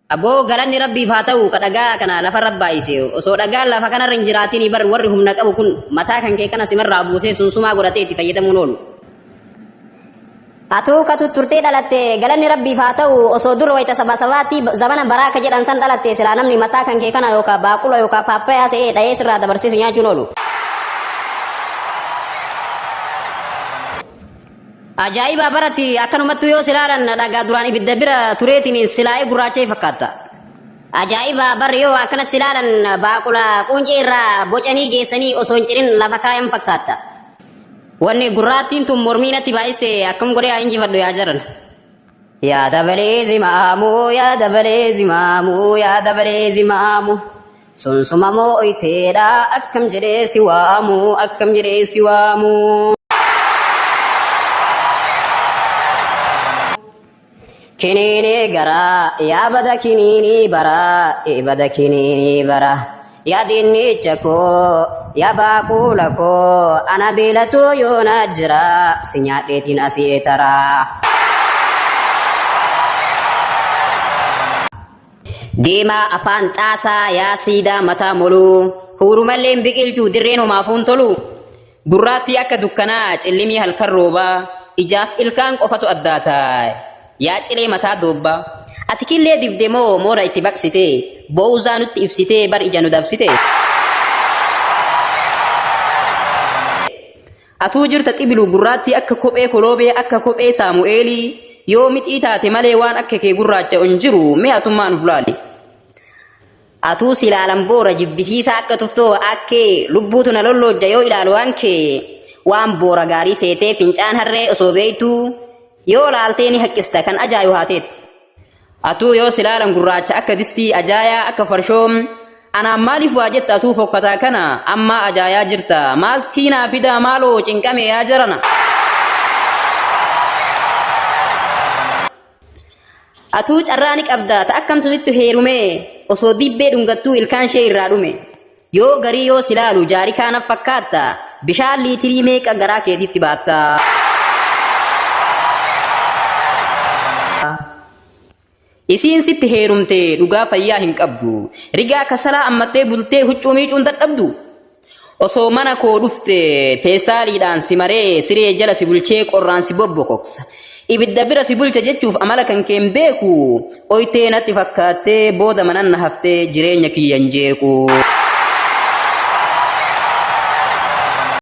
Aboo galanni Rabbiif haa ta'u ka dhagaa kana lafarra baay'ise. Osoo dhagaan lafa kanarra hin jiraatinii bar warri humna qabu kun mataa kan kee kana simarraa buusee sunsumaa godhatee itti fayyadamuun oolu. Atuu ka tutturtee dhalatte galanni Rabbiif haa ta'u osoo dura wayita saba sabaatti zamana baraa ka jedhan san dhalatte silaa namni mataa kan kee kana yookaan baaqula yookaan paappayaa se'ee dha'ee sirraa dabarsee si nyaachuun oolu. Ajaa'iba barati akkanumattuu yoo silaalan dhagaa duraan ibidda bira tureetiin silaa'ee gurraacha'e fakkaata. Ajaa'iba barri yoo akkana silaalan baaqula quuncee irraa bocanii geessanii osoo hin cirin lafa kaayan fakkaata. Wanni gurraattiin tun mormii natti baay'iste akkam godhee haa injifadhu yaa jaran. Yaa dabalee zimaamuu yaa dabalee zimaamuu yaa dabalee zimaamuu. Sunsuma moo'iteedha akkam jedhee si waamu akkam jedhee si waamu. Kiniinii garaa yaa bada kiniinii baraa ee bada kiniinii baraa yaa dinnicha koo yaa baaquula koo ana beelatuu yoona jira si nyaadheetiin asii taraa. Deemaa afaan xaasaa yaa siidaa mataa moluu huurumalleen biqilchuu dirreen homaafuun tolu gurraattii akka dukkanaa cillimii halkan roobaa ijaaf ilkaan qofatu addaata yaa cilee mataa doobbaa ati killee dibde moo moora itti baqsite bowzaa nutti ibsitee bar ija nu dabsite. Atuu jirta xibilu gurraattii akka kophee koloobee akka kophee saamu'eelii yoo mixii taate malee waan akka kee gurraacha hin jiru mee atummaan uf laali. Atuu si ilaalan boora jibbisiisaa akka tuftoo akkee lubbuutu na lolloojja yoo ilaalu waan kee waan boora gaarii seetee fincaan harree osoo beektuu yoo laaltee ni haqqista kan ajaayu haateet. Atuu yoo silaalan gurraacha akka distii ajaayaa akka farshoo anaan maaliif waa jetta atuu fokkataa kana ammaa ajaayaa jirta maaskii naa fidaa maaloo cinqame yaa jarana. Atuu carraa ni qabda ta akkamtu sitti heerumee osoo dibbee dhungattuu ilkaan ishee irraa dhume. Yoo garii yoo silaalu jaarikaa naf fakkaatta bishaan liitirii meeqa garaa keetitti baatta. Isiin sitti heerumte dhugaa fayyaa hin qabdu. Rigaa kasalaa ammattee bultee huccuu miicuun dadhabdu. Osoo mana koo dhufte peestaaliidhaan si maree siree jala si bulchee qorraan si bobbokoksa. Ibidda bira si bulcha jechuuf amala kan kee hin beeku. Oytee natti fakkaattee booda manan na haftee jireenya kiyya hin jeequ.